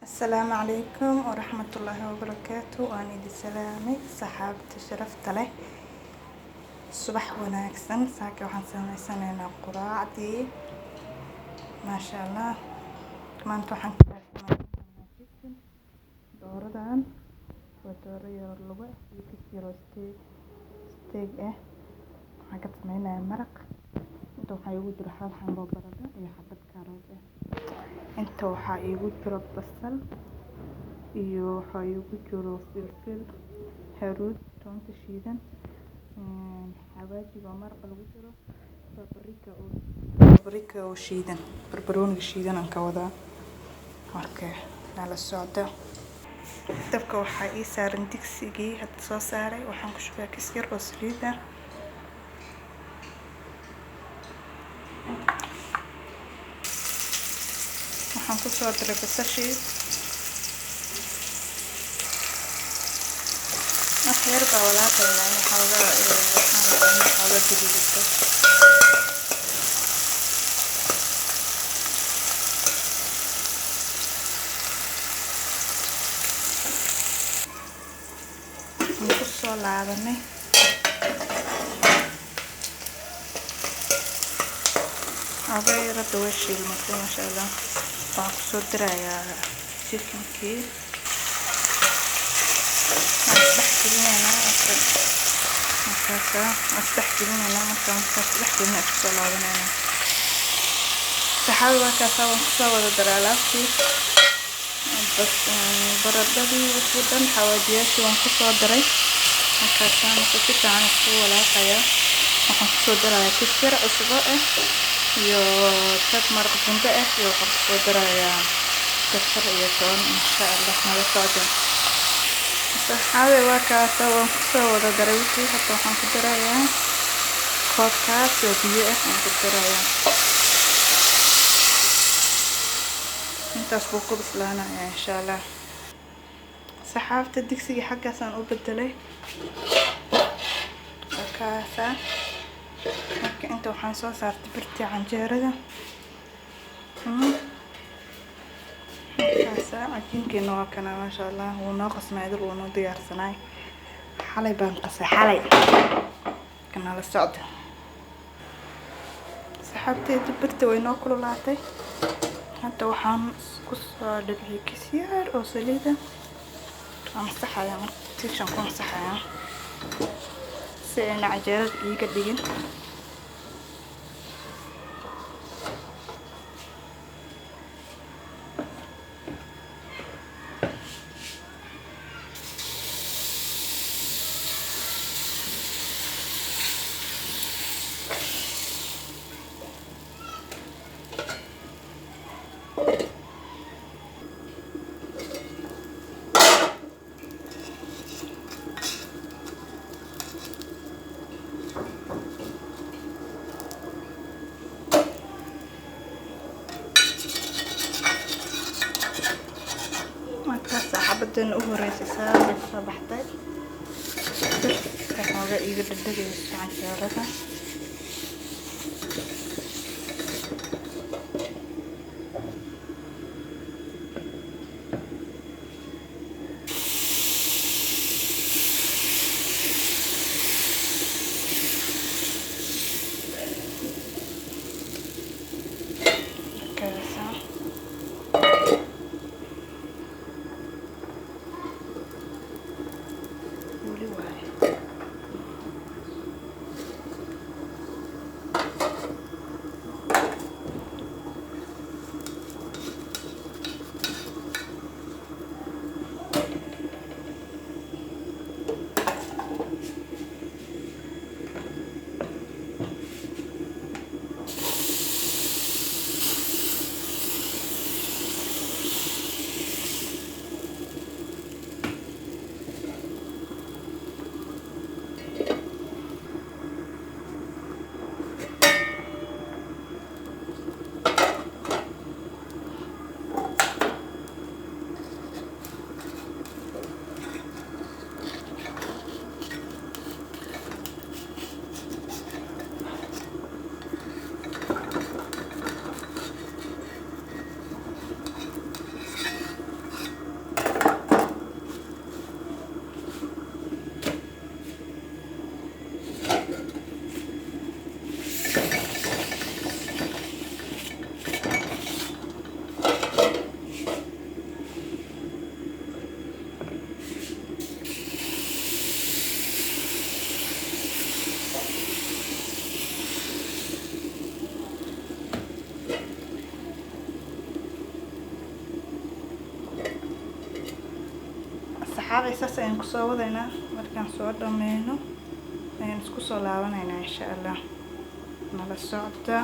Asalaamu calaykum waraxmatullaahi wabarakaatu. Waan idin salaamay saxaabta sharafta leh. Subax wanaagsan. Saaka waxaan sameysanaynaa quraacdii, maasha Allah. Maanta waxaan ka sameysanaynaa chicken, dooradan waa dooro yar lugo iyo kis yar oo steak ah. Waxaan ka sameynayaa maraq. Inta waxaa iigu jiro hal xabo baradho iyo xabad kaaroot ah. Inta waxaa iigu jiro basal iyo waxaa iigu jiro filfil, haruud, toonta shiidan, xawaajiga oo maraqa lagu daro, paprika oo shiidan, barbarooniga shiidan aan ka wadaa. Marka nala socda. Dabka waxaa ii saaran digsigii hadda soo saaray. Waxaan ku shubaa kis yar oo saliid ah. Waxaan ku soo daray basashii. Wax yar baa walaaqaynaa in xoogaa, waxaan rabaa in xoogaa gaduudato. Waan ku soo laabanay. Xoogaa yar hadda way shiilmatay, maasha Allah. Waxaan kusoo darayaa chickenkii. Waan isdhex gelinaynaa markaasa, waan isdhex gelinaynaa. Markaan isdhex gelina, isku soo laabanaynaa. Saxaabi, markaasa waan kusoo wada daray alaabtii, bas baradhadii, wixii dhan, xawaajiyaashii waan kusoo daray. Markaasa marka si fiican isku walaaqayaa. Waxaan kusoo darayaa kis yar cusbo ah iyo tag maraq jumbo ah, iyo waxaan kusoo darayaa kabsar iyo toon, insha Allah. Nala socda saxaabe. Waa kaasa, waan kusoo wada daray wixii. Hadda waxaan ku darayaa koobkaas oo biyo ah aan ku darayaa. Intaas buu ku bislaanayaa, insha Allah. Saxaabta, digsigii xaggaasaan u bedelay. Waa kaasa. Marka inta waxaan soo saartay birtii canjeerada. Markaasa cajiinkeena waa kana, maasha Allah. Wuu noo qasmay idil, wuu noo diyaarsanaay. Xalay baan qasay, xalay. Kana la socda saxaabteyda. Birta way noo kululaatay. Hadda waxaan kusoo dhibciyay kis yar oo saliida. Waan masaxayaa marka, tiishan ku masaxayaa si ayna canjeerada iiga dhigin. Markaas xabadeena u horeysay saasay kusoo baxday. Birta xooga iiga dhadhagayso canjeerada. Markaasa weli waaye. Saxaabay, saas ayaan kusoo wadaynaa. Markaan soo dhameyno ayaan isku soo laabanaynaa, insha Allah. Nala socda.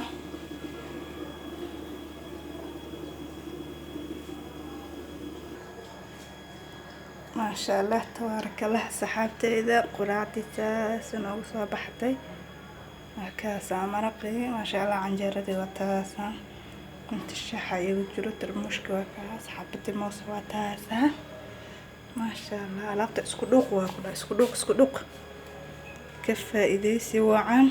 Maasha Allah, tabaaraka Allah. Saxaabteyda, quraacdii saas inoogu soo baxday. Markaasaa maraqii, maasha Allah, canjeeradii waa taasa, inta shaxa igu jiro tarmuushka waa kaas, xabadii moos waa taasa. Maasha Allah, alaabta isku dhuuq waa ku dha, isku dhuuq, isku dhuuq, ka faa'iidaysi wacan.